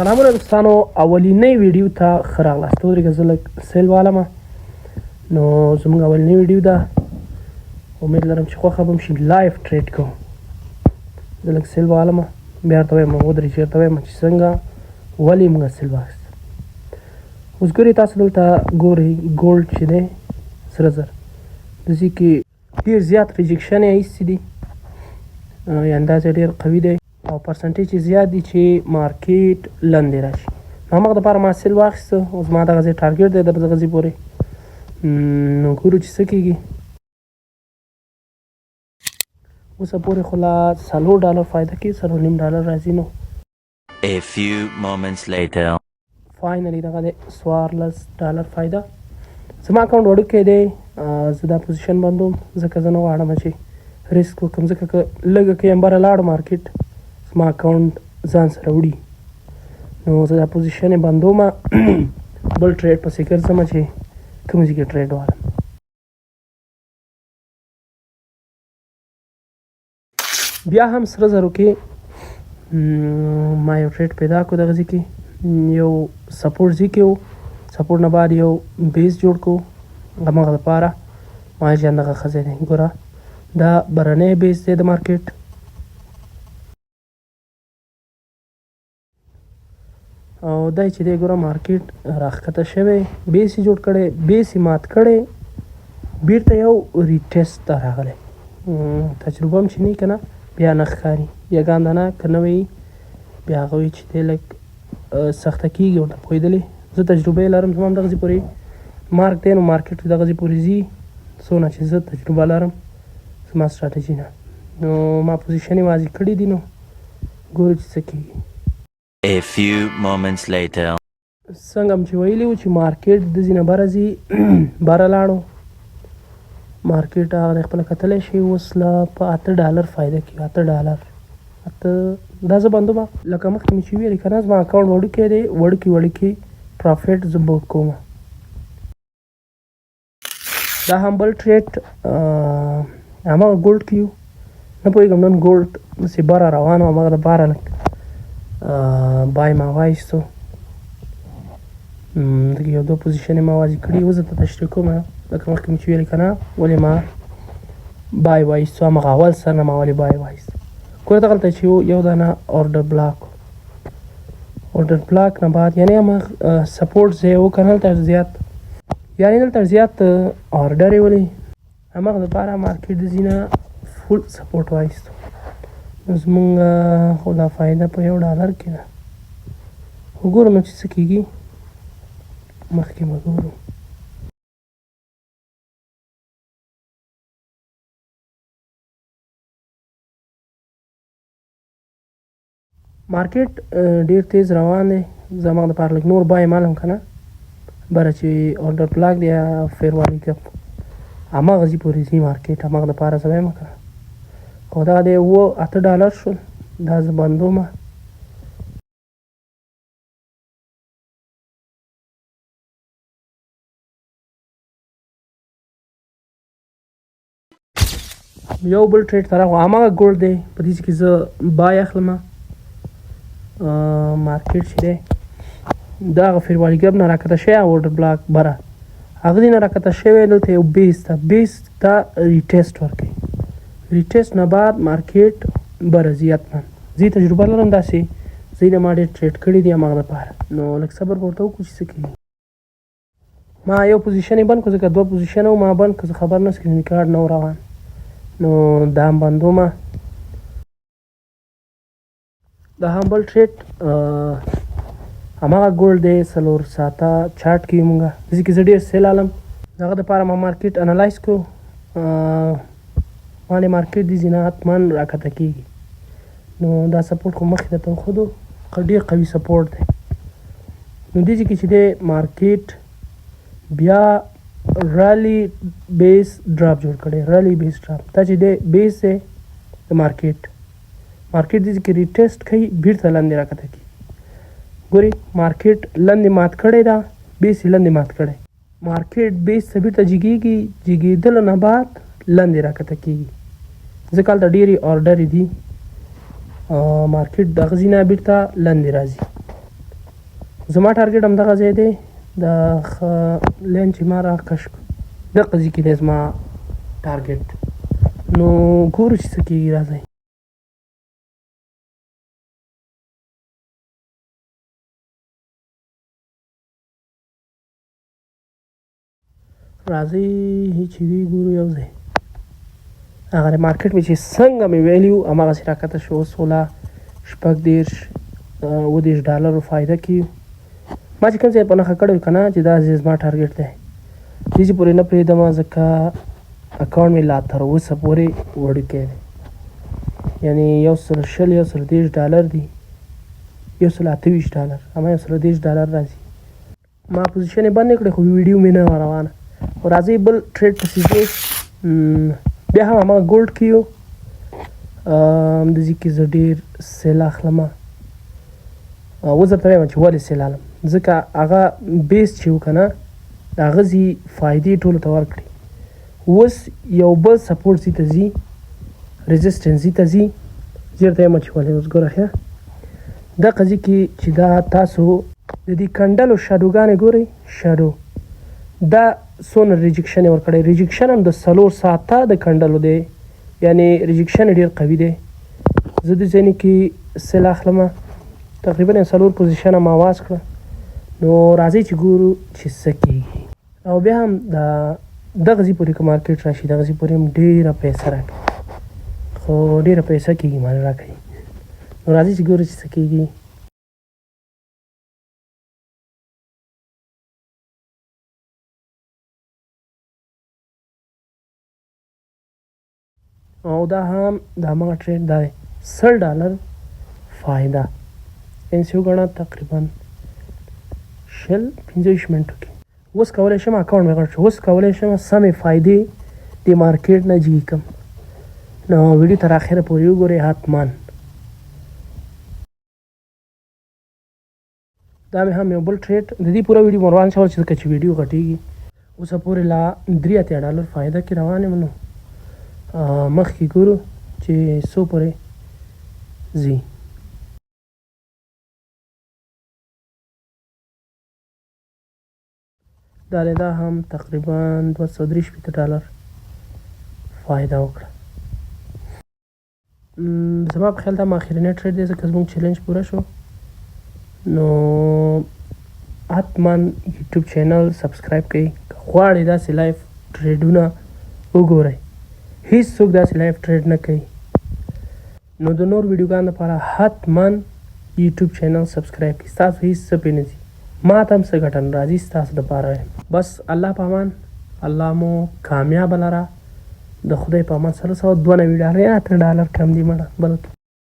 سلامونه دوستانو، اولینۍ ویډیو ته ښه راغلاست. ودرېږه، زه لږ sell والم. نو زموږ اولینۍ ویډیو ده، امید لرم چې خوښه به هم شي. live trade کوم، زه لږ sell والم، بیا ورته وایم. ودرې، چېرته وایم چې څنګه، ولې موږ sell واخیست. اوس ګورئ، تاسو دلته ګورئ، gold چې دی، سره زر، داسې کې ډېر زیات rejection یې ایستي دي، یعنې داسې ډېر قوي دی او percentage یې زیات دي چې market لاندې راشي. نو هماغه دپاره ما sell واخیسته. اوس ما دغه ځای target دی، دغه ځای پورې. نو ګورو چې څه کېږي. اوسه پورې خو لا 4 ډالر فایده کوي، 4.5 ډالر راځي نو. A few moments later. Finally دغه دی، 14 ډالر فایده. زما account وړوکی دی، زه دا position بندوم، ځکه زه نه غواړم چې ریسک وکړم، ځکه که لږه که بره لاړ market، زما account ځان سره وړي. نو زه دا position بندوم، بل trade پسې ګرځم چې کوم ځای کې trade والم. بیا هم سره زرو کې ما یو trade پیدا کړو. دغه ځای کې یو support ځای کې و، support نه بعد یو base جوړ کړو. هماغه دپاره ما چې دغه ښه ځای دی. ګوره، دا برنی base دی د market او دا چې دی، ګوره، market راښکته شوی، base یې جوړ کړی، base یې مات کړی، بیرته یو retest ته راغلی. تجربه هم چې نه که نه، بیا نه ښکاري یګان دانه که نه وي، بیا هغه وي چې دی لږ سخته کېږي ورته. پوهېدلې؟ زه تجربه یې لرم، زما هم دغسې پورې مارک دی. نو market دغسې پورې ځي، څونه چې زه تجربه لرم، زما ستراتیژي نه. نو ما position یې واضح کړي دي، نو ګورو چې څه کېږي. A few moments later. څنګه هم چې ویلي وو چې market د ځینې بره ځي، بره لاړو market. هغه دی، خپله کتلی شي. اوس لا په 8 ډالر فایده کوي، 8 ډالر، اته. دا زه بندوم، لکه مخکې مې چې ویلي که نه، زما account وړوکی دی، وړوکي وړوکي profit زه book کوم. دا هم بل trade، هماغه gold کې یو. نه پوهېږم، نن gold داسې بره روان و، هماغه دپاره لږ buy ما وایستو. دغه یو دوه position ما واضح کړي، اوس درته تشریح کوم، لکه مخکې مې چې ویلي که نه، ولې ما buy وایستو. هماغه اول سر نه ما ولې buy وایستو. ګوره، دغلته چې یو دانه order block، order block نه بعد یعنې هماغه support ځای و که نه، دلته زیات، یعنې دلته زیات order یې ولې، هماغه دپاره market د ځینه full support وایستو. نو زمونږ خو دا فایده په 1 ډالر کې ده. وګورو نو چې څه کېږي، مخکې به ګورو. Market ډیر تیز روان دی. زما دپاره لږ نور buy معلوم که نه، بره چې order block دی یا fair value gap، هماغه ځای پورې ځي market. هماغه دپاره زه وایم که نه. خو دا دی، 7، 8 ډالر شول. دا زه بندوم. یو بل trade ته راغو، هماغه gold دی. په دې کې زه buy اخلم. Market چې دی، دا هغه fair value gap نه راکته شوی، order block بره هغه ځای نه راکته شوی. دلته یو base ته retest ورکوي، retest نه بعد market بره ځي حتما. زه تجربه لرم، داسې ځای نه ما ډېر trade کړي دي. هماغه دپاره نو لږ صبر به ورته وکړو چې څه کېږي. ما یو position یې بند کړو، ځکه دوه position وو، ما بند کړو. زه خبر نه screen record نه و روان، نو دا هم بندوم. دا هم بل trade، هماغه gold دی. 4 ساعته chart کې مونږه ځکه زه ډېر sell عالم، دغه دپاره ما market analyze کړو. باندې market دې ځینه حتما راکته کېږي. نو دا support خو مخکې درته وښودو، ډېر قوي support دی. نو دې ځای کې چې دی، market بیا rally base drop جوړ کړی. Rally base drop دا چې دی، base دی د market. Market دې کې retest کوي، بیرته لاندې راکته کېږي. ګوري، market لاندې مات کړی، دا base یې لاندې مات کړی. Market base ته بیرته جګېږي، جګېدلو نه بعد لاندې راکته کېږي، ځکه هلته ډېرې order دي. Market دغه ځای نه بیرته لاندې راځي. زما ټارګټ هم دغه ځای دی، د line چې ما را کش کړو دغه ځای کې دی زما ټارګټ. نو ګورو چې څه کېږي. راځئ راځئ چې وی ګورو یو ځای. هغه مارکیټ مې چې څنګه مې ویلي وو هماغسې راکښته شو. اوس ولا 36 37 ډالرو فایده کې. ما چې کوم ځای په نښه کړی که نه چې دا ځای زما ټارګټ دی، دې ځای پورې نه پرېږدم، ځکه اکاونټ مې لا تر اوسه پورې وړوکی دی، یعنې 120، 130 ډالر دي، 128 ډالر، اما 130 ډالر راځي. ما پوزیشن یې بندې کړې، خو ویډیو مې نه وه روانه. خو راځئ بل trade پسې ځو. بیا هم هماغه gold کې یو. همدې ځای کې زه ډېر sell اخلم. اوس درته وایم چې ولې sell اخلم، ځکه هغه base چې و که نه، د هغه ځای فایدې ټولو ته ورکړي. اوس یو بل support ځای ته ځي، resistance ځای ته ځي. زه درته وایم چې ولې. اوس ګوره ښه، دغه ځای کې چې دا تاسو د دې candle و shadow ګانې ګورئ، shadow دا څونه rejection یې ورکړی. rejection هم د 4 ساعته د candle و دی، یعنې rejection یې ډېر قوي دی. زه دې ځای کې sell اخلم، تقریبا یو څلور پوزیشنه ما واز کړه. نو راځئ چې ګورو چې څه کېږي. او بیا هم د دغه ځای پورې که مارکیټ راشي، دغه ځای پورې هم ډېره پیسه راکوي، خو ډېره پیسه کېږي مال راکوي. نو راځئ چې ګورو چې څه کېږي. او دا هم د هماغه trade دا دی، 100 ډالر فایده انسي وګڼه، تقریبا 20 25 منټو کې. اوس کولی شم، اکاونټ مې غټ شو، اوس کولی شم سمې فایدې د مارکیټ نه جګې کړم. نو ویډیو تر اخره پورې وګورئ حتما. دا مې هم یو بل trade، د دې پوره ویډیو مروان شول چې ځکه چې ویډیو غټېږي. اوسه پورې لا 83 ډالر فایده کې روان یم. نو مخکې ګورو چې څو پورې ځي. دا دی، دا هم تقریبا 263 ډالر فایده وکړه. زما په خیال دا ما اخرنی trade دی، ځکه زموږ challenge پوره شو. نو حتما یوټیوب channel subscribe کړئ که غواړئ داسې live trade ونه وګورئ. هیڅ څوک داسې live trade نه کوي. نو د نور ویډیوګانو لپاره حتما یوټیوب channel subscribe کړئ. ستاسو هیڅ څه پرې نه ځي، ما ته هم څه ګټه نه راځي، ستاسو دپاره وایم. بس الله په امان، الله مو کامیابه لره، د خدای په امان. 492 ډالر یا 8 ډالر کم دي مړه بلکې.